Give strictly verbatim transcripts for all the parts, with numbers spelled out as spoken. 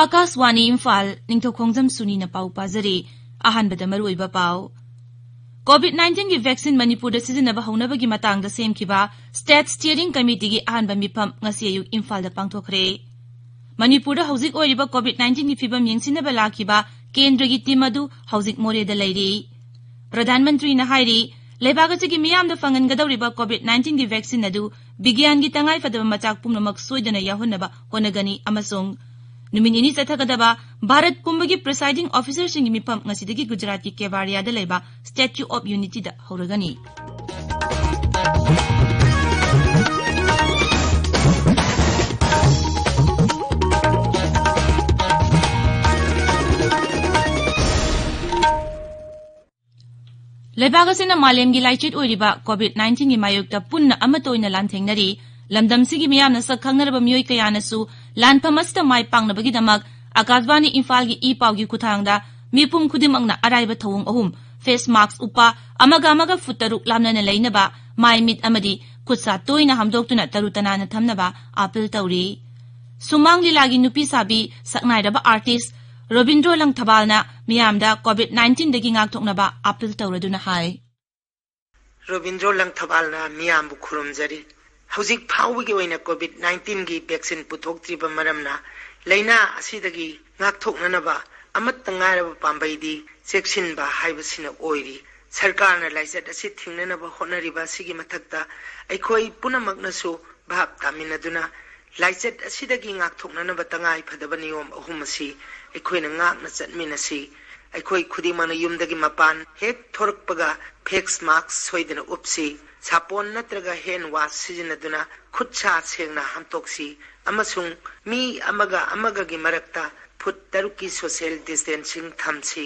ꯑꯥꯀꯥꯁꯋꯥꯅꯤ ꯏꯝꯐꯥꯜ, ꯅꯤꯡꯊꯧꯈꯣꯡꯖꯝ ꯁꯨꯅꯤꯅ ꯄꯥꯎ ꯄꯥꯖꯔꯤ꯫ ꯑꯍꯥꯟꯕꯗ ꯃꯔꯨꯑꯣꯏꯕ ꯄꯥꯎ꯫ COVID nineteen ꯒꯤ vaccine ꯃꯅꯤꯄꯨꯔꯗ ꯁꯤꯖꯤꯟꯅꯕ ꯍꯧꯅꯕꯒꯤ ꯃꯇꯥꯡꯗ ꯁꯦꯝꯈꯤꯕ State Steering Committee ꯒꯤ ꯑꯍꯥꯟꯕ ꯃꯤꯐꯝ ꯉꯁꯤ ꯑꯌꯨꯛ ꯏꯝꯐꯥꯜꯗ ꯄꯥꯡꯊꯣꯛꯈ꯭ꯔꯦ꯫ ꯃꯅꯤꯄꯨꯔꯗ ꯍꯧꯖꯤꯛ ꯑꯣꯏꯔꯤꯕ COVID nineteen ꯒꯤ ꯐꯤꯕꯝ ꯌꯦꯡꯁꯤꯟꯅꯕ ꯂꯥꯛꯈꯤꯕ ꯀꯦꯟꯗ꯭ꯔꯒꯤ team ꯑꯗꯨ ꯍꯧꯖꯤꯛ ꯃꯣꯔꯦꯗ ꯂꯩꯔꯤ꯫ ꯄ꯭ꯔꯙꯥꯟ ꯃꯟꯇ꯭ꯔꯤꯅ ꯍꯥꯏꯔꯤ, ꯂꯩꯕꯥꯛ ꯑꯁꯤꯒꯤ ꯃꯤꯌꯥꯝꯗ ꯐꯪꯍꯟꯒꯗꯧꯔꯤꯕ COVID nineteen ꯒꯤ vaccine ꯑꯗꯨ ꯕꯤꯒ꯭ꯌꯥꯟꯒꯤ ꯇꯉꯥꯏꯐꯗꯕ ꯃꯆꯥꯛ ꯄꯨꯝꯅꯃꯛ ꯁꯣꯏꯗꯅ ꯌꯥꯎꯍꯟꯅꯕ ꯍꯣꯠꯅꯒꯅꯤ ꯑꯃꯁꯨꯡ ꯅꯨꯃꯤꯠ ꯅꯤꯅꯤ ꯆꯠꯊꯒꯗꯕ ꯚꯥꯔꯠ ꯄꯨꯝꯕꯒꯤ presiding officer ꯁꯤꯡꯒꯤ ꯃꯤꯐꯝ ꯉꯁꯤꯗꯒꯤ ꯒꯨꯖꯔꯥꯠꯀꯤ ꯀꯦꯋꯥꯔꯤꯌꯥꯗ ꯂꯩꯕ Statue of Unity ꯗ ꯍꯧꯔꯒꯅꯤ꯫ ꯂꯩꯕꯥꯛ ꯑꯁꯤꯅ ꯃꯥꯂꯦꯝꯒꯤ ꯂꯥꯏꯆꯠ ꯑꯣꯏꯔꯤꯕ COVID nineteen ꯒꯤ ꯃꯥꯌꯣꯛꯇ ꯄꯨꯟꯅ ꯑꯃꯠꯇ ꯑꯣꯏꯅ ꯂꯥꯟꯊꯦꯡꯅꯔꯤ꯫ ꯂꯝꯗꯝꯁꯤꯒꯤ ꯃꯤꯌꯥꯝꯅ ꯁꯛ ꯈꯪꯅꯔꯕ ꯃꯤꯑꯣꯏ ꯀꯌꯥꯅꯁꯨ ꯂꯥꯟꯐꯝ ꯑꯁꯤꯗ ꯃꯥꯏ ꯄꯥꯛꯅꯕꯒꯤꯗꯃꯛ ꯑꯀꯥꯁꯕꯥꯅꯤ ꯏꯝꯐꯥꯜꯒꯤ ꯏ ꯄꯥꯎꯒꯤ ꯈꯨꯠꯊꯥꯡꯗ ꯃꯤꯄꯨꯝ ꯈꯨꯗꯤꯡꯃꯛꯅ ꯑꯔꯥꯏꯕ ꯊꯧꯑꯣꯡ ꯑꯍꯨꯝ, face mask ꯎꯞꯄ, ꯑꯃꯒ ꯑꯃꯒ ꯐꯨꯠ ꯇꯔꯨꯛ ꯂꯥꯞꯅꯅ ꯂꯩꯅꯕ, ꯃꯥꯏ ꯃꯤꯠ ꯑꯃꯗꯤ ꯈꯨꯠ ꯁꯥ ꯇꯣꯏꯅ ꯍꯥꯝꯗꯣꯛꯇꯨꯅ ꯇꯔꯨ ꯇꯅꯥꯟꯅ ꯊꯝꯅꯕ ꯑꯥꯄꯤꯜ ꯇꯧꯔꯤ꯫ ꯁꯨꯃꯥꯡ ꯂꯤꯂꯥꯒꯤ ꯅꯨꯄꯤ ꯁꯥꯕꯤ ꯁꯛꯅꯥꯏꯔꯕ artist ꯔꯣꯕꯤꯟꯗ꯭ꯔꯣ ꯂꯪꯊꯕꯥꯜꯅ ꯃꯤꯌꯥꯝꯗ COVID nineteen ꯗꯒꯤ ꯉꯥꯛꯊꯣꯛꯅꯕ ꯑꯥꯄꯤꯜ ꯇꯧꯔꯗꯨꯅ ꯍꯥꯏ꯫ ꯔꯣꯕꯤꯟꯗ꯭ꯔꯣ ꯂꯪꯊꯕꯥꯜꯅ ꯃꯤꯌꯥꯝꯕꯨ ꯈꯨꯔꯨꯝꯖꯔꯤ꯫ ꯍꯧꯖꯤꯛ ꯐꯥꯎꯕꯒꯤ ꯑꯣꯏꯅ COVID nineteen ꯒꯤ vaccine ꯄꯨꯊꯣꯛꯇ꯭ꯔꯤꯕ ꯃꯔꯝꯅ ꯂꯥꯏꯅꯥ ꯑꯁꯤꯗꯒꯤ ꯉꯥꯛꯊꯣꯛꯅꯅꯕ ꯑꯃꯠꯇ ꯉꯥꯏꯔꯕ ꯄꯥꯝꯕꯩꯗꯤ ꯆꯦꯛꯁꯤꯟꯕ ꯍꯥꯏꯕꯁꯤꯅ ꯑꯣꯏꯔꯤ꯫ ꯁꯔꯀꯥꯔꯅ ꯂꯥꯏꯆꯠ ꯑꯁꯤ ꯊꯤꯡꯅꯅꯕ ꯍꯣꯠꯅꯔꯤꯕ ꯑꯁꯤꯒꯤ ꯃꯊꯛꯇ ꯑꯩꯈꯣꯏ ꯄꯨꯝꯅꯃꯛꯅꯁꯨ ꯚꯥꯞ ꯇꯥꯃꯤꯟꯅꯗꯨꯅ ꯂꯥꯏꯆꯠ ꯑꯁꯤꯗꯒꯤ ꯉꯥꯛꯊꯣꯛꯅꯅꯕ ꯇꯉꯥꯏ ꯐꯗꯕ ꯅꯤꯌꯣꯝ ꯑꯍꯨꯝ ꯑꯁꯤ ꯑꯩꯈꯣꯏꯅ ꯉꯥꯛꯅ ꯆꯠꯃꯤꯟꯅꯁꯤ꯫ ꯑꯩꯈꯣꯏ ꯈꯨꯗꯤꯡꯃꯛꯅ ꯌꯨꯝꯗꯒꯤ ꯃꯄꯥꯟ ꯍꯦꯛ ꯊꯣꯔꯛꯄꯒ face mask ꯁꯣꯏꯗꯅ ꯎꯞꯁꯤ꯫ ꯁꯥꯄꯣꯟ ꯅꯠꯇ꯭ꯔꯒ hand wash ꯁꯤꯖꯤꯟꯅꯗꯨꯅ ꯈꯨꯠ ꯁꯥ ꯁꯦꯡꯅ ꯍꯥꯝꯇꯣꯛꯁꯤ ꯑꯃꯁꯨꯡ ꯃꯤ ꯑꯃꯒ ꯑꯃꯒꯒꯤ ꯃꯔꯛꯇ ꯐꯨꯠ ꯇꯔꯨꯛꯀꯤ social distancing ꯊꯝꯁꯤ꯫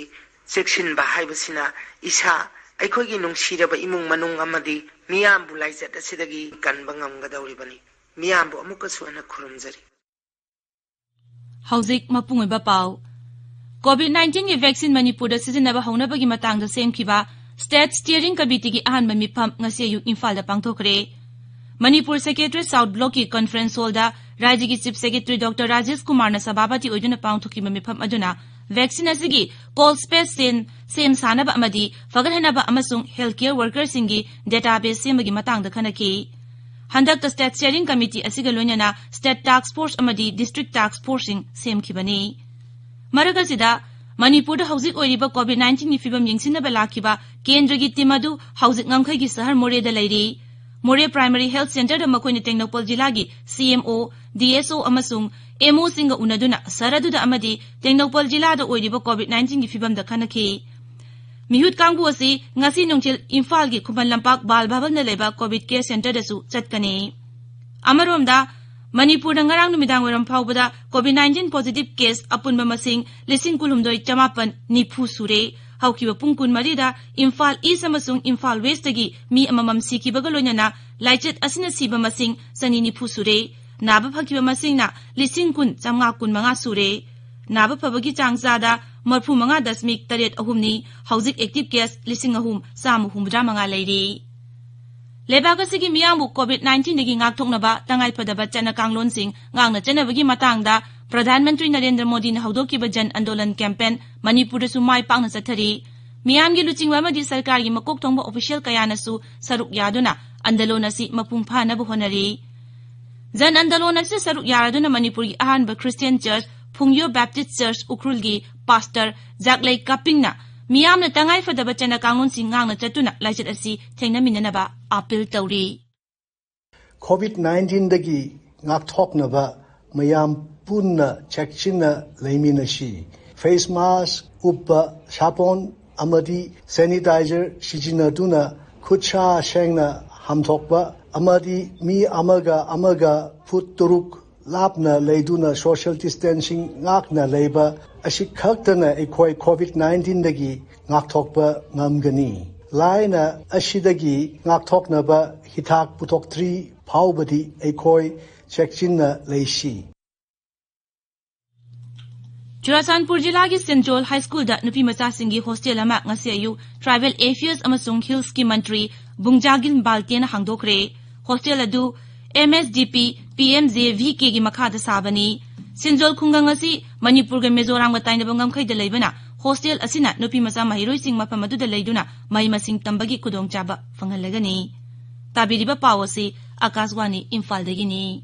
ꯆꯦꯛꯁꯤꯟꯕ ꯍꯥꯏꯕꯁꯤꯅ ꯏꯁꯥ, ꯑꯩꯈꯣꯏꯒꯤ ꯅꯨꯡꯁꯤꯔꯕ ꯏꯃꯨꯡ ꯃꯅꯨꯡ ꯑꯃꯗꯤ ꯃꯤꯌꯥꯝꯕꯨ ꯂꯥꯏꯆꯠ ꯑꯁꯤꯗꯒꯤ ꯀꯟꯕ ꯉꯝꯒꯗꯧꯔꯤꯕꯅꯤ꯫ ꯃꯤꯌꯥꯝꯕꯨ ꯑꯃꯨꯛꯀꯁꯨ ꯍꯟꯅ ꯈꯨꯔꯨꯝꯖꯔꯤ꯫ ꯍꯧꯖꯤꯛ ꯃꯄꯨꯡ ꯑꯣꯏꯕ ꯄꯥꯎ꯫ COVID nineteen ꯒꯤ vaccine ꯃꯅꯤꯄꯨꯔꯗ ꯁꯤꯖꯤꯟꯅꯕ ꯍꯧꯅꯕꯒꯤ ꯃꯇꯥꯡꯗ ꯁꯦꯝꯈꯤꯕ State Steering Committee ꯒꯤ ꯑꯍꯥꯟꯕ ꯃꯤꯐꯝ ꯉꯁꯤ ꯑꯌꯨꯛ ꯏꯝꯐꯥꯜꯗ ꯄꯥꯡꯊꯣꯛꯈ꯭ꯔꯦ꯫ ꯃꯅꯤꯄꯨꯔ Secretariat South Block ꯀꯤ conference hall ꯗ ꯔꯥꯖ꯭ꯌꯒꯤ Chief Secretary Doctor ꯔꯥꯖꯦꯁ ꯀꯨꯃꯥꯔꯅ ꯁꯚꯥꯄꯇꯤ ꯑꯣꯏꯗꯨꯅ ꯄꯥꯡꯊꯣꯛꯈꯤꯕ ꯃꯤꯐꯝ ꯑꯗꯨꯅ vaccine ꯑꯁꯤꯒꯤ cold space ꯁꯦꯝ, ꯁꯦꯝ ꯁꯥꯅꯕ ꯑꯃꯗꯤ ꯐꯒꯠꯍꯟꯅꯕ ꯑꯃꯁꯨꯡ healthcare workerꯁꯤꯡꯒꯤ database ꯁꯦꯝꯕꯒꯤ ꯃꯇꯥꯡꯗ ꯈꯟꯅꯈꯤ꯫ ꯍꯟꯗꯛꯇ State Steering Committee ꯑꯁꯤꯒ ꯂꯣꯏꯅꯅ State Task Force ꯑꯃꯗꯤ District Task Forceꯁꯤꯡ ꯁꯦꯝꯈꯤꯕꯅꯤ꯫ ꯃꯔꯛ ꯑꯁꯤꯗ, ꯃꯅꯤꯄꯨꯔꯗ ꯍꯧꯖꯤꯛ ꯑꯣꯏꯔꯤꯕ COVID nineteenꯒꯤ ꯐꯤꯕꯝ ꯌꯦꯡꯁꯤꯟꯅꯕ ꯂꯥꯛꯈꯤꯕ ꯀꯦꯟꯗ꯭ꯔꯒꯤ team ꯑꯗꯨ ꯍꯧꯖꯤꯛ ꯉꯝꯈꯩꯒꯤ ꯁꯍꯔ ꯃꯣꯔꯦꯗ ꯂꯩꯔꯤ꯫ ꯃꯣꯔꯦ Primary Health Centreꯗ ꯃꯈꯣꯏꯅ ꯇꯦꯡꯅꯧꯄꯜ ꯖꯤꯂꯥꯒꯤ CMO, DSO ꯑꯃꯁꯨꯡ MOꯁꯤꯡꯒ ꯎꯅꯗꯨꯅ ꯁꯍꯔ ꯑꯗꯨꯗ ꯑꯃꯗꯤ ꯇꯦꯡꯅꯧꯄꯜ ꯖꯤꯂꯥꯗ ꯑꯣꯏꯔꯤꯕ COVID nineteenꯒꯤ ꯐꯤꯕꯝꯗ ꯈꯟꯅꯈꯤ꯫ ꯃꯤꯍꯨꯠ ꯀꯥꯡꯕꯨ ꯑꯁꯤ ꯉꯁꯤ ꯅꯨꯡꯊꯤꯜ ꯏꯝꯐꯥꯜꯒꯤ ꯈꯨꯃꯟ ꯂꯝꯄꯥꯛ ꯕꯥꯜ ꯚꯕꯟꯗ ꯂꯩꯕ COVID Care Centreꯗꯁꯨ ꯆꯠꯀꯅꯤ꯫ ꯑꯃꯔꯣꯝꯗ, ꯃꯅꯤꯄꯨꯔꯗ ꯉꯔꯥꯡ ꯅꯨꯃꯤꯗꯥꯡ ꯋꯥꯏꯔꯝ ꯐꯥꯎꯕꯗ COVID nineteen positive case ꯑꯄꯨꯟꯕ ꯃꯁꯤꯡ ꯂꯤꯁꯤꯡ ꯀꯨꯟꯍꯨꯝꯗꯣꯏ ꯆꯃꯥꯄꯟ ꯅꯤꯐꯨ ꯁꯨꯔꯦ꯫ ꯍꯧꯈꯤꯕ ꯄꯨꯡ ꯀꯨꯟꯃꯔꯤꯗ ꯏꯝꯐꯥꯜ East ꯑꯃꯁꯨꯡ ꯏꯝꯐꯥꯜ Westꯇꯒꯤ ꯃꯤ ꯑꯃꯃꯝ ꯁꯤꯈꯤꯕꯒ ꯂꯣꯏꯅꯅ ꯂꯥꯏꯆꯠ ꯑꯁꯤꯅ ꯁꯤꯕ ꯃꯁꯤꯡ ꯆꯅꯤ ꯅꯤꯐꯨ ꯁꯨꯔꯦ꯫ ꯅꯥꯕ ꯐꯈꯤꯕ ꯃꯁꯤꯡꯅ ꯂꯤꯁꯤꯡ ꯀꯨꯟ ꯆꯥꯝꯃꯉꯥ ꯀꯨꯟꯃꯉꯥ ꯁꯨꯔꯦ꯫ ꯅꯥꯕ ꯐꯕꯒꯤ ꯆꯥꯡ ꯆꯥꯗ ꯃꯔꯤꯐꯨ ꯃꯉꯥ ꯗꯁꯃꯤꯛ ꯇꯔꯦꯠ ꯑꯍꯨꯝꯅꯤ꯫ ꯍꯧꯖꯤꯛ active case ꯂꯤꯁꯤꯡ ꯑꯍꯨꯝ ꯆꯥꯝꯃ ꯍꯨꯝꯐꯨꯇꯔꯥ ꯃꯉꯥ ꯂꯩꯔꯤ꯫ ꯂꯩꯕꯥꯛ ꯑꯁꯤꯒꯤ ꯃꯤꯌꯥꯝꯕꯨ COVID nineteenꯗꯒꯤ ꯉꯥꯛꯊꯣꯛꯅꯕ ꯇꯉꯥꯏꯐꯗꯕ ꯆꯠꯅ ꯀꯥꯡꯂꯣꯟꯁꯤꯡ ꯉꯥꯛꯅ ꯆꯠꯅꯕꯒꯤ ꯃꯇꯥꯡꯗ ꯄ꯭ꯔꯙꯥꯟ ꯃꯟꯇ꯭ꯔꯤ ꯅꯔꯦꯟꯗ꯭ꯔ ꯃꯣꯗꯤꯅ ꯍꯧꯗꯣꯛꯈꯤꯕ ꯖꯟ ꯑꯟꯗꯣꯂꯟ campaign ꯃꯅꯤꯄꯨꯔꯗꯁꯨ ꯃꯥꯏ ꯄꯥꯛꯅ ꯆꯠꯊꯔꯤ꯫ ꯃꯤꯌꯥꯝꯒꯤ ꯂꯨꯆꯤꯡꯕ ꯑꯃꯗꯤ ꯁꯔꯀꯥꯔꯒꯤ ꯃꯀꯣꯛ ꯊꯣꯡꯕ official ꯀꯌꯥꯅꯁꯨ ꯁꯔꯨꯛ ꯌꯥꯗꯨꯅ ꯑꯟꯗꯣꯂꯟ ꯑꯁꯤ ꯃꯄꯨꯡ ꯐꯥꯅꯕ ꯍꯣꯠꯅꯔꯤ꯫ ꯖꯟ ꯑꯟꯗꯣꯂꯟ ꯑꯁꯤꯗ ꯁꯔꯨꯛ ꯌꯥꯔꯗꯨꯅ ꯃꯅꯤꯄꯨꯔꯒꯤ ꯑꯍꯥꯟꯕ Christian Church, ꯐꯨꯡꯌꯣ Baptist Church ꯎꯈ꯭ꯔꯨꯜꯒꯤ Pastor ꯖꯥꯛꯂꯩ ꯀꯥꯄꯤꯡꯅ ꯃꯤꯌꯥꯝꯅ ꯇꯉꯥꯏꯐꯗꯕ ꯆꯠꯅ ꯀꯥꯡꯂꯣꯟꯁꯤꯡ ꯉꯥꯛꯅ ꯆꯠꯇꯨꯅ ꯂꯥꯏꯆꯠ ꯑꯁꯤ ꯊꯦꯡꯅꯃꯤꯟꯅꯅꯕ appeal ꯇꯧꯔꯤ꯫ COVID nineteenꯗꯒꯤ ꯉꯥꯛꯊꯣꯛꯅꯕ ꯃꯌꯥꯝ ꯄꯨꯟꯅ ꯆꯦꯛꯁꯤꯟꯅ ꯂꯩꯃꯤꯟꯅꯁꯤ꯫ Face mask ꯎꯞꯄ, ꯁꯥꯄꯣꯟ ꯑꯃꯗꯤ sanitizer ꯁꯤꯖꯤꯟꯅꯗꯨꯅ ꯈꯨꯠꯁꯥ ꯁꯦꯡꯅ ꯍꯥꯝꯗꯣꯛꯄ ꯑꯃꯗꯤ ꯃꯤ ꯑꯃꯒ ꯑꯃꯒ ꯐꯨꯠ ꯇꯔꯨꯛ ꯂꯥꯞꯅ ꯂꯩꯗꯨꯅ social distancing ꯉꯥꯛꯅ ꯂꯩꯕ ꯑꯁꯤ ꯈꯛꯇꯅ ꯑꯩꯈꯣꯏ COVID nineteenꯗꯒꯤ ꯉꯥꯛꯊꯣꯛꯄ ꯉꯝꯒꯅꯤ꯫ ꯂꯥꯏꯅꯥ ꯑꯁꯤꯗꯒꯤ ꯉꯥꯛꯊꯣꯛꯅꯕ ꯍꯤꯗꯥꯛ ꯄꯨꯊꯣꯛꯇ꯭ꯔꯤ ꯐꯥꯎꯕꯗꯤ ꯑꯩꯈꯣꯏ ꯆꯦꯛꯁꯤꯟꯅ ꯂꯩꯁꯤ꯫ ꯆꯨꯔꯥꯆꯥꯟꯄꯨꯔ ꯖꯤꯂꯥꯒꯤ ꯁꯦꯟꯖꯣꯜ ꯍꯥꯏ ꯁ꯭ꯀꯨꯜꯗ ꯅꯨꯄꯤ ꯃꯆꯥꯁꯤꯡꯒꯤ hostel ꯑꯃ ꯉꯁꯤ ꯑꯌꯨꯛ Tribal Affairs ꯑꯃꯁꯨꯡ Hillsꯀꯤ ꯃꯟꯇ꯭ꯔꯤ ꯕꯨꯡꯖꯥꯒꯤꯜ ꯕꯥꯜꯇꯦꯅ ꯍꯥꯡꯗꯣꯛꯈ꯭ꯔꯦ꯫ Hostel ꯑꯗꯨ MSDP P M J V ꯀꯦꯒꯤ ꯃꯈꯥꯗ ꯁꯥꯕꯅꯤ꯫ ꯁꯤꯟꯖꯣꯜ ꯈꯨꯡꯒꯪ ꯑꯁꯤ ꯃꯅꯤꯄꯨꯔꯒ ꯃꯤꯖꯣꯔꯥꯝꯒ ꯇꯥꯏꯅꯕ ꯉꯝꯈꯩꯗ ꯂꯩꯕꯅ, ꯍꯣꯁꯇꯦꯜ ꯑꯁꯤꯅ ꯅꯨꯄꯤ ꯃꯆꯥ ꯃꯍꯩꯔꯣꯏꯁꯤꯡ ꯃꯐꯝ ꯑꯗꯨꯗ ꯂꯩꯗꯨꯅ ꯃꯍꯩ ꯃꯁꯤꯡ ꯇꯝꯕꯒꯤ ꯈꯨꯗꯣꯡꯆꯥꯕ ꯐꯪꯍꯜꯂꯒꯅꯤ꯫ ꯇꯥꯕꯤꯔꯤꯕ ꯄꯥꯎ ꯑꯁꯤ ꯑꯀꯥꯁꯋꯥꯅꯤ ꯏꯝꯐꯥꯜꯗꯒꯤꯅꯤ꯫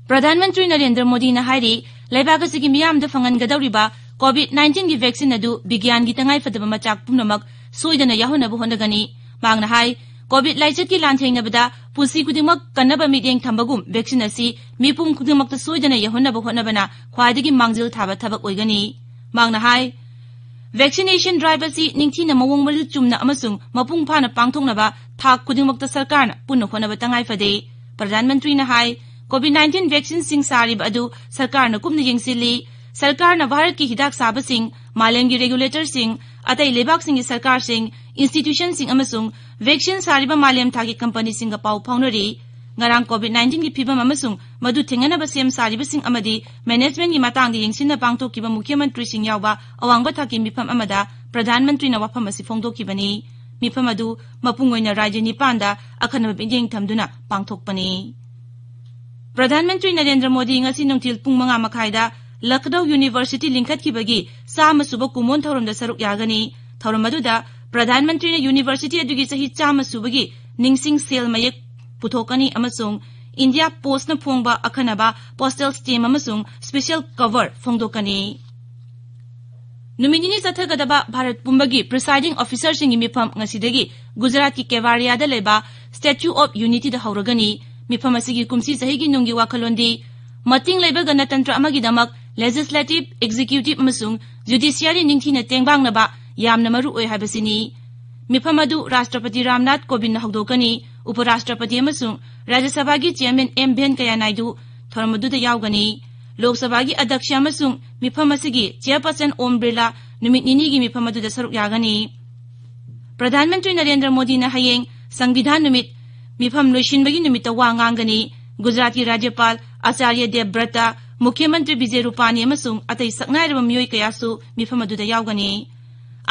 ꯄ꯭ꯔꯙꯥꯟ ꯃꯟꯇ꯭ꯔꯤ ꯅꯔꯦꯟꯗ꯭ꯔ ꯃꯣꯗꯤꯅ ꯍꯥꯏꯔꯤ, ꯂꯩꯕꯥꯛ ꯑꯁꯤꯒꯤ ꯃꯤꯌꯥꯝꯗ ꯐꯪꯍꯟꯒꯗꯧꯔꯤꯕ ꯀꯣꯚꯤꯗ ꯅꯥꯏꯟꯇꯤꯟꯒꯤ ꯚꯦꯛꯁꯤꯟ ꯑꯗꯨ ꯕꯤꯒ꯭ꯌꯥꯟꯒꯤ ꯇꯉꯥꯏꯐꯗꯕ ꯃꯆꯥꯛ ꯄꯨꯝꯅꯃꯛ ꯁꯣꯏꯗꯅ ꯌꯥꯎꯍꯟꯅꯕ ꯍꯣꯠꯅꯒꯅꯤ꯫ ꯃꯍꯥꯛꯅ ꯍꯥꯏ, ꯀꯣꯚꯤꯗ ꯂꯥꯏꯆꯠꯀꯤ ꯂꯥꯟꯊꯦꯡꯅꯕꯗ ꯄꯨꯟꯁꯤ ꯈꯨꯗꯤꯡꯃꯛ ꯀꯟꯅꯕ ꯃꯤꯠꯌꯦꯡ ꯊꯝꯕꯒꯨꯝ ꯚꯦꯛꯁꯤꯟ ꯑꯁꯤ ꯃꯤꯄꯨꯝ ꯈꯨꯗꯤꯡꯃꯛꯇ ꯁꯣꯏꯗꯅ ꯌꯧꯍꯟꯅꯕ ꯍꯣꯠꯅꯕꯅ ꯈ꯭ꯋꯥꯏꯗꯒꯤ ꯃꯥꯡꯖꯤꯜ ꯊꯥꯕ ꯊꯕꯛ ꯑꯣꯏꯒꯅꯤ꯫ ꯃꯍꯥꯛꯅ ꯍꯥꯏ, ꯚꯦꯛꯁꯤꯅꯦꯁꯟ ꯗ꯭ꯔꯥꯏꯚ ꯑꯁꯤ ꯅꯤꯡꯊꯤꯅ ꯃꯑꯣꯡ ꯃꯔꯤꯜ ꯆꯨꯝꯅ ꯑꯃꯁꯨꯡ ꯃꯄꯨꯡ ꯐꯥꯅ ꯄꯥꯡꯊꯣꯛꯅꯕ ꯊꯥꯛ ꯈꯨꯗꯤꯡꯃꯛꯇ ꯁꯔꯀꯥꯔꯅ ꯄꯨꯟꯅ ꯍꯣꯠꯅꯕ ꯇꯉꯥꯏ ꯐꯗꯦ꯫ ꯄ꯭ꯔꯙꯥꯟ ꯃꯟꯇ꯭ꯔꯤꯅ ꯍꯥꯏ, ꯀꯣꯚꯤꯗ ꯅꯥꯏꯟꯇꯤꯟ ꯚꯦꯛꯁꯤꯟꯁꯤꯡ ꯁꯥꯔꯤꯕ ꯑꯗꯨ ꯁꯔꯀꯥꯔꯅ ꯀꯨꯞꯅ ꯌꯦꯡꯁꯤꯜꯂꯤ꯫ ꯁꯔꯀꯥꯔꯅ ꯚꯥꯔꯠꯀꯤ ꯍꯤꯗꯥꯛ ꯁꯥꯕꯁꯤꯡ, ꯃꯥꯂꯦꯝꯒꯤ ꯔꯦꯒꯨꯂꯦꯇꯔꯁꯤꯡ, ꯑꯇꯩ ꯂꯩꯕꯥꯛꯁꯤꯡꯒꯤ ꯁꯔꯀꯥꯔꯁꯤꯡ, ꯏꯟꯁꯇꯤꯇ꯭ꯌꯨꯁꯟꯁꯤꯡ ꯑꯃꯁꯨꯡ ꯚꯦꯛꯁꯤꯟ ꯁꯥꯔꯤꯕ ꯃꯥꯂꯦꯝ ꯊꯥꯛꯀꯤ ꯀꯝꯄꯅꯤꯁꯤꯡꯒ ꯄꯥꯎ ꯐꯥꯎꯅꯔꯤ꯫ ꯉꯔꯥꯡ ꯀꯣꯚꯤꯗ ꯅꯥꯏꯟꯇꯤꯟꯒꯤ ꯐꯤꯚꯝ ꯑꯃꯁꯨꯡ ꯃꯗꯨ ꯊꯦꯡꯅꯅꯕ ꯁꯦꯝ ꯁꯥꯔꯤꯕꯁꯤꯡ ꯑꯃꯗꯤ ꯃꯦꯅꯦꯖꯃꯦꯟꯒꯤ ꯃꯇꯥꯡꯗ ꯌꯦꯡꯁꯤꯟꯅ ꯄꯥꯡꯊꯣꯛꯈꯤꯕ ꯃꯨꯈ꯭ꯌ ꯃꯟꯇ꯭ꯔꯤꯁꯤꯡ ꯌꯥꯎꯕ ꯑꯋꯥꯡꯕ ꯊꯥꯛꯀꯤ ꯃꯤꯐꯝ ꯑꯃꯗ ꯄ꯭ꯔꯙꯥꯟ ꯃꯟꯇ꯭ꯔꯤꯅ ꯋꯥꯐꯝ ꯑꯁꯤ ꯐꯣꯡꯗꯣꯛꯈꯤꯕꯅꯤ꯫ ꯃꯤꯐꯝ ꯑꯗꯨ ꯃꯄꯨꯡ ꯑꯣꯏꯅ ꯔꯥꯖ꯭ꯌ ꯅꯤꯄꯥꯟꯗ ꯑꯈꯟꯅꯕ ꯃꯤꯠꯌꯦꯡ ꯊꯝꯗꯨꯅ ꯄꯥꯡꯊꯣꯛꯄꯅꯤ꯫ ꯄ꯭ꯔꯙꯥꯟ ꯃꯟꯇ꯭ꯔꯤ ꯅꯔꯦꯟꯗ꯭ꯔ ꯃꯣꯗꯤ ꯉꯁꯤ ꯅꯨꯡꯊꯤꯜ ꯄꯨꯡ ꯃꯉꯥ ꯃꯈꯥꯏꯗ ꯂꯈꯅꯧ ꯌꯨꯅꯤꯚꯔꯁꯤꯇꯤ ꯂꯤꯡꯈꯠꯈꯤꯕꯒꯤ ꯆꯥꯝꯃ ꯁꯨꯕ ꯀꯨꯝꯑꯣꯟ ꯊꯧꯔꯝꯗ ꯁꯔꯨꯛ ꯌꯥꯒꯅꯤ꯫ ꯊꯧꯔꯝ ꯑꯗꯨꯗ ꯄ꯭ꯔꯙꯥꯟ ꯃꯟꯇ꯭ꯔꯤꯅ ꯌꯨꯅꯤꯚꯔꯁꯤꯇꯤ ꯑꯗꯨꯒꯤ ꯆꯍꯤ ꯆꯥꯝꯃ ꯁꯨꯕꯒꯤ ꯅꯤꯡꯁꯤꯡ ꯁꯦꯜ ꯃꯌꯦꯛ ꯄꯨꯊꯣꯛꯀꯅꯤ ꯑꯃꯁꯨꯡ ꯏꯟꯗꯤꯌꯥ ꯄꯣꯁ꯭ꯠꯅ ꯐꯣꯡꯕ ꯑꯈꯟꯅꯕ ꯄꯣꯁ꯭ꯇꯦꯜ ꯁ꯭ꯇꯦꯝꯞ ꯑꯃꯁꯨꯡ ꯁ꯭ꯄꯦꯁꯤꯌꯦꯜ ꯀꯚꯔ ꯐꯣꯡꯗꯣꯛꯀꯅꯤ꯫ ꯅꯨꯃꯤꯠ ꯅꯤꯅꯤ ꯆꯠꯊꯒꯗꯕ ꯚꯥꯔꯠ ꯄꯨꯝꯕꯒꯤ ꯄ꯭ꯔꯤꯁꯥꯏꯗꯤꯡ ꯑꯣꯐꯤꯁꯔꯁꯤꯡꯒꯤ ꯃꯤꯐꯝ ꯉꯁꯤꯗꯒꯤ ꯒꯨꯖꯔꯥꯠꯀꯤ ꯀꯦꯋꯥꯔꯤꯌꯥꯗ ꯂꯩꯕ ꯁ꯭ꯇꯦꯆꯨ ꯑꯣꯐ ꯌꯨꯅꯤꯇꯤꯗ ꯍꯧꯔꯒꯅꯤ꯫ ꯃꯤꯐꯝ ꯑꯁꯤꯒꯤ ꯀꯨꯝꯁꯤ ꯆꯍꯤꯒꯤ ꯅꯨꯡꯒꯤ ꯋꯥꯈꯜꯂꯣꯟꯗꯤ ꯃꯇꯤꯡ ꯂꯩꯕ ꯒꯅꯇꯟꯇ꯭ꯔ ꯑꯃꯒꯤꯗꯃꯛ ꯂꯦꯖꯤꯁꯂꯦꯇꯤꯚ, ꯑꯦꯛꯖꯤꯀ꯭ꯌꯨꯇꯤꯚ ꯑꯃꯁꯨꯡ ꯖꯨꯗꯤꯁꯤꯌꯥꯔꯤ ꯅꯤꯡꯊꯤꯅ ꯇꯦꯡꯕꯥꯡꯅꯕ ꯌꯥꯝꯅ ꯃꯔꯨ ꯑꯣꯏ ꯍꯥꯏꯕꯁꯤꯅꯤ꯫ ꯃꯤꯐꯝ ꯑꯗꯨ ꯔꯥꯁꯇ꯭ꯔꯄꯇꯤ ꯔꯥꯝꯅꯥꯊ ꯀꯣꯕꯤꯟꯗꯅ ꯍꯧꯗꯣꯛꯀꯅꯤ꯫ ꯎꯄꯔꯥꯁꯇ꯭ꯔꯄꯇꯤ ꯑꯃꯁꯨꯡ ꯔꯥꯖ꯭ꯌ ꯁꯚꯥꯒꯤ ꯆꯤꯌꯥꯔꯃꯦꯟ ꯑꯦꯝ ꯚꯦꯟꯀꯌꯥ ꯅꯥꯏꯗꯨ ꯊꯧꯔꯝ ꯑꯗꯨꯗ ꯌꯥꯎꯒꯅꯤ꯫ ꯂꯣꯛ ꯁꯚꯥꯒꯤ ꯑꯗ꯭ꯌꯛꯁ ꯑꯃꯁꯨꯡ ꯃꯤꯐꯝ ꯑꯁꯤꯒꯤ ꯆꯤꯌꯥꯔꯄꯔꯁꯟ ꯑꯣꯝ ꯕꯤꯔꯂꯥ ꯅꯨꯃꯤꯠ ꯅꯤꯅꯤꯒꯤ ꯃꯤꯐꯝ ꯑꯗꯨꯗ ꯁꯔꯨꯛ ꯌꯥꯒꯅꯤ꯫ ꯄ꯭ꯔꯙꯥꯟ ꯃꯟꯇ꯭ꯔꯤ ꯅꯔꯦꯟꯗ꯭ꯔ ꯃꯣꯗꯤꯅ ꯍꯌꯦꯡ ꯁꯪꯕꯤꯙꯥꯟ ꯅꯨꯃꯤꯠ ꯃꯤꯐꯝ ꯂꯣꯏꯁꯤꯟꯕꯒꯤ ꯅꯨꯃꯤꯠꯇ ꯋꯥ ꯉꯥꯡꯒꯅꯤ꯫ ꯒꯨꯖꯔꯥꯠꯀꯤ ꯔꯥꯖ꯭ꯌꯄꯥꯜ ꯑꯆꯥꯔꯌ ꯗꯦꯕꯕ꯭ꯔꯇ, ꯃꯨꯈ꯭ꯌ ꯃꯟꯇ꯭ꯔꯤ ꯕꯤꯖꯦ ꯔꯨꯄꯥꯅꯤ ꯑꯃꯁꯨꯡ ꯑꯇꯩ ꯁꯛꯅꯥꯏꯔꯕ ꯃꯤꯑꯣꯏ ꯀꯌꯥꯁꯨ ꯃꯤꯐꯝ ꯑꯗꯨꯗ ꯌꯥꯎꯒꯅꯤ꯫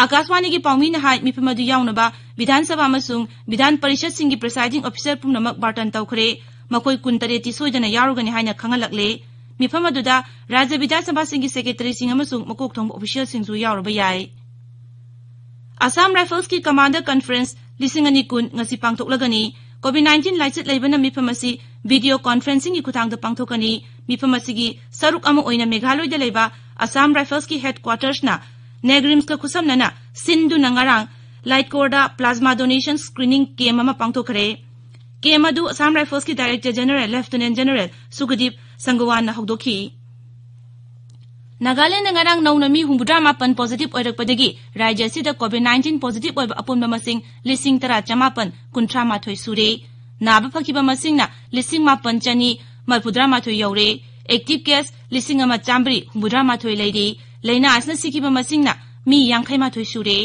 ꯑꯥꯀꯥꯁꯕꯥꯅꯤꯒꯤ ꯄꯥꯎꯃꯤꯅ ꯍꯥꯏ, ꯃꯤꯐꯝ ꯑꯗꯨ ꯌꯥꯎꯅꯕ ꯕꯤꯙꯥꯟ ꯁꯚꯥ ꯑꯃꯁꯨꯡ ꯕꯤꯙꯥꯟ ꯄꯔꯤꯁꯠꯁꯤꯡꯒꯤ presiding officer ꯄꯨꯝꯅꯃꯛ ꯕꯥꯔꯇꯟ ꯇꯧꯈ꯭ꯔꯦ꯫ ꯃꯈꯣꯏ ꯀꯨꯟꯇꯔꯦꯠꯇꯤ ꯁꯣꯏꯗꯅ ꯌꯥꯎꯔꯒꯅꯤ ꯍꯥꯏꯅ ꯈꯪꯍꯜꯂꯛꯂꯦ꯫ ꯃꯤꯐꯝ ꯑꯗꯨꯗ ꯔꯥꯖ꯭ꯌ ꯕꯤꯙꯥꯟ ꯁꯚꯥꯁꯤꯡꯒꯤ secretaryꯁꯤꯡ ꯑꯃꯁꯨꯡ ꯃꯀꯣꯛ ꯊꯣꯡꯕ officialꯁꯤꯡꯁꯨ ꯌꯥꯎꯔꯕ ꯌꯥꯏ꯫ ꯑꯁꯥꯝ ꯔꯥꯏꯐꯜꯁꯀꯤ commander conference ꯂꯤꯁꯤꯡ ꯑꯅꯤ ꯀꯨꯟ ꯉꯁꯤ ꯄꯥꯡꯊꯣꯛꯂꯒꯅꯤ꯫ COVID nineteen ꯂꯥꯏꯆꯠ ꯂꯩꯕꯅ ꯃꯤꯐꯝ ꯑꯁꯤ video conferencingꯒꯤ ꯈꯨꯠꯊꯥꯡꯗ ꯄꯥꯡꯊꯣꯛꯀꯅꯤ꯫ ꯃꯤꯐꯝ ꯑꯁꯤꯒꯤ ꯁꯔꯨꯛ ꯑꯃ ꯑꯣꯏꯅ ꯃꯦꯘꯥꯂꯣꯏꯗ ꯂꯩꯕ ꯑꯁꯥꯝ ꯔꯥꯏꯐꯜꯁꯀꯤ headquartersꯅ NEIGRIHMSꯀ ꯈꯨꯠꯁꯝꯅꯅ ꯁꯤꯟꯗꯨꯅ ꯉꯔꯥꯡ ꯂꯥꯏꯠꯀꯣꯔꯗ plasma donation screening camp ꯑꯃ ꯄꯥꯡꯊꯣꯛꯈ꯭ꯔꯦ꯫ Camp ꯑꯗꯨ Assam ꯔꯥꯏꯐꯜꯁꯀꯤ Director General Lieutenant General ꯁꯨꯈꯗꯤꯞ ꯁꯪꯒꯋꯥꯟꯅ ꯍꯧꯗꯣꯛꯈꯤ꯫ ꯅꯥꯒꯥꯂꯦꯟꯗ ꯉꯔꯥꯡ ꯅꯧꯅ ꯃꯤ ꯍꯨꯝꯐꯨꯇꯔꯥ ꯃꯥꯄꯟ positive ꯑꯣꯏꯔꯛꯄꯗꯒꯤ ꯔꯥꯖ꯭ꯌ ꯑꯁꯤꯗ COVID nineteen positive ꯑꯣꯏꯕ ꯑꯄꯨꯟꯕ ꯃꯁꯤꯡ ꯂꯤꯁꯤꯡ ꯇꯔꯥ ꯆꯃꯥꯄꯟ ꯀꯨꯟꯊ꯭ꯔꯥ ꯃꯥꯊꯣꯏ ꯁꯨꯔꯦ꯫ ꯅꯥꯕ ꯐꯈꯤꯕ ꯃꯁꯤꯡꯅ ꯂꯤꯁꯤꯡ ꯃꯥꯄꯟ ꯆꯅꯤ ꯃꯔꯤꯐꯨꯇꯔꯥ ꯃꯥꯊꯣꯏ ꯌꯧꯔꯦ꯫ Active case ꯂꯤꯁꯤꯡ ꯑꯃ ꯆꯥꯝꯃꯔꯤ ꯍꯨꯝꯐꯨꯇꯔꯥ ꯃꯥꯊꯣꯏ ꯂꯩꯔꯦ꯫ ꯂꯥꯏꯅꯥ ꯑꯁꯤꯅ ꯁꯤꯈꯤꯕ ꯃꯁꯤꯡꯅ ꯃꯤ ꯌꯥꯡꯈꯩ ꯃꯥꯊꯣꯏ ꯁꯨꯔꯦ꯫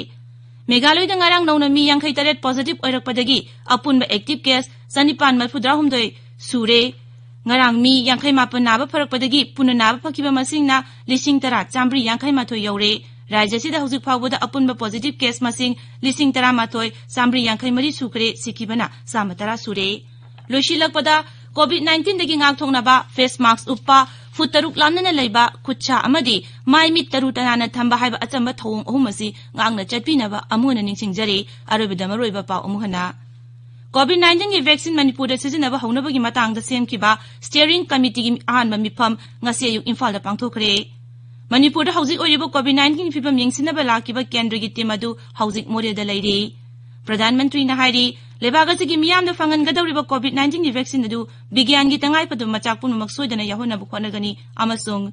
ꯃꯦꯘꯥꯂꯣꯏꯗ ꯉꯔꯥꯡ ꯅꯧꯅ ꯃꯤ ꯌꯥꯡꯈꯩ ꯇꯔꯦꯠ positive ꯑꯣꯏꯔꯛꯄꯗꯒꯤ ꯑꯄꯨꯟꯕ active case ꯆꯅꯤꯄꯥꯟ ꯃꯔꯤꯐꯨꯇꯔꯥ ꯍꯨꯝꯗꯣꯏ ꯁꯨꯔꯦ꯫ ꯉꯔꯥꯡ ꯃꯤ ꯌꯥꯡꯈꯩ ꯃꯥꯄꯟ ꯅꯥꯕ ꯐꯔꯛꯄꯗꯒꯤ ꯄꯨꯟꯅ ꯅꯥꯕ ꯐꯈꯤꯕ ꯃꯁꯤꯡꯅ ꯂꯤꯁꯤꯡ ꯇꯔꯥ ꯆꯥꯝꯃꯔꯤ ꯌꯥꯡꯈꯩ ꯃꯥꯊꯣꯏ ꯌꯧꯔꯦ꯫ ꯔꯥꯖ꯭ꯌ ꯑꯁꯤꯗ ꯍꯧꯖꯤꯛ ꯐꯥꯎꯕꯗ ꯑꯄꯨꯟꯕ positive case ꯃꯁꯤꯡ ꯂꯤꯁꯤꯡ ꯇꯔꯥ ꯃꯥꯊꯣꯏ ꯆꯥꯝꯃꯔꯤ ꯌꯥꯡꯈꯩ ꯃꯔꯤ ꯁꯨꯈ꯭ꯔꯦ, ꯁꯤꯈꯤꯕꯅ ꯆꯥꯝꯃ ꯇꯔꯥ ꯁꯨꯔꯦ꯫ ꯂꯣꯏꯁꯤꯜꯂꯛꯄꯗ, COVID nineteenꯗꯒꯤ ꯉꯥꯛꯊꯣꯛꯅꯕ face mask ꯎꯞꯄ, ꯐꯨꯠ ꯇꯔꯨꯛ ꯂꯥꯞꯅꯅ ꯂꯩꯕ, ꯈꯨꯠꯁꯥ ꯑꯃꯗꯤ ꯃꯥꯏ ꯃꯤꯠ ꯇꯔꯨ ꯇꯅꯥꯟꯅ ꯊꯝꯕ ꯍꯥꯏꯕ ꯑꯆꯝꯕ ꯊꯧꯑꯣꯡ ꯑꯍꯨꯝ ꯑꯁꯤ ꯉꯥꯛꯅ ꯆꯠꯄꯤꯅꯕ ꯑꯃꯨꯛ ꯍꯟꯅ ꯅꯤꯡꯁꯤꯡꯖꯔꯤ꯫ ꯑꯔꯣꯏꯕꯗ ꯃꯔꯨꯑꯣꯏꯕ ꯄꯥꯎ ꯑꯃꯨꯛ ꯍꯟꯅ꯫ COVID nineteenꯒꯤ vaccine ꯃꯅꯤꯄꯨꯔꯗ ꯁꯤꯖꯤꯟꯅꯕ ꯍꯧꯅꯕꯒꯤ ꯃꯇꯥꯡꯗ ꯁꯦꯝꯈꯤꯕ steering committeeꯒꯤ ꯑꯍꯥꯟꯕ ꯃꯤꯐꯝ ꯉꯁꯤ ꯑꯌꯨꯛ ꯏꯝꯐꯥꯜꯗ ꯄꯥꯡꯊꯣꯛꯈ꯭ꯔꯦ꯫ ꯃꯅꯤꯄꯨꯔꯗ ꯍꯧꯖꯤꯛ ꯑꯣꯏꯔꯤꯕ COVID nineteenꯒꯤ ꯐꯤꯕꯝ ꯌꯦꯡꯁꯤꯟꯅꯕ ꯂꯥꯛꯈꯤꯕ ꯀꯦꯟꯗ꯭ꯔꯒꯤ team ꯑꯗꯨ ꯍꯧꯖꯤꯛ ꯃꯣꯔꯦꯗ ꯂꯩꯔꯤ꯫ ꯄ꯭ꯔꯙꯥꯟ ꯃꯟꯇ꯭ꯔꯤꯅ ꯍꯥꯏꯔꯤ, ꯂꯩꯕꯥꯛ ꯑꯁꯤꯒꯤ ꯃꯤꯌꯥꯝꯗ ꯐꯪꯍꯟꯒꯗꯧꯔꯤꯕ COVID nineteenꯒꯤ vaccine ꯑꯗꯨ ꯕꯤꯒ꯭ꯌꯥꯟꯒꯤ ꯇꯉꯥꯏ ꯐꯗꯕ ꯃꯆꯥꯛ ꯄꯨꯝꯅꯃꯛ ꯁꯣꯏꯗꯅ ꯌꯥꯎꯍꯟꯅꯕ ꯍꯣꯠꯅꯒꯅꯤ ꯑꯃꯁꯨꯡ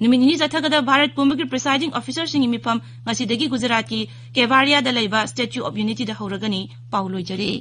ꯅꯨꯃꯤꯠ ꯅꯤꯅꯤ ꯆꯠꯊꯒꯗꯕ ꯚꯥꯔꯠ ꯄꯨꯝꯕꯒꯤ presiding officerꯁꯤꯡꯒꯤ ꯃꯤꯐꯝ ꯉꯁꯤꯗꯒꯤ ꯒꯨꯖꯔꯥꯠꯀꯤ ꯀꯦꯚꯥꯔꯤꯌꯥꯗ ꯂꯩꯕ Statue of Unityꯗ ꯍꯧꯔꯒꯅꯤ꯫ ꯄꯥꯎ ꯂꯣꯏꯖꯔꯦ꯫